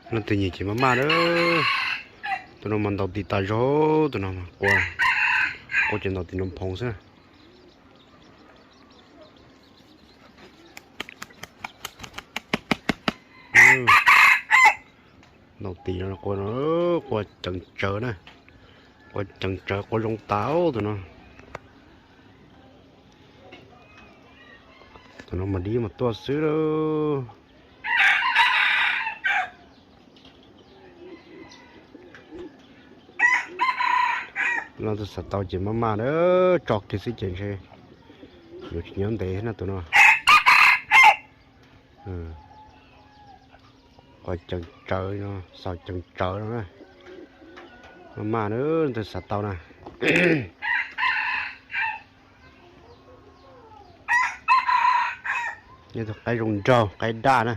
Leej twg nyiam ces maj maj na. Tus no mas ntaus tis tas zog, tus no mas qua, qua ces ntaus tis no phoov xwb. Ntaus tis no qua, qua ceev tsawv na, qua ceev tsawv qua zoo tas tus no. Tus no mas dib mas tuaj xwb lauj. Leej twg xav tau ces maj maj na, tso kiag xwb ces ntshe yuav tsis nyob ntev na tus no. Qua ceev tsawv no, xaus ceev tsawv no na. Maj maj na, leej twg xav tau na. Nyob tus qaib zoo nraug, qaib daj na.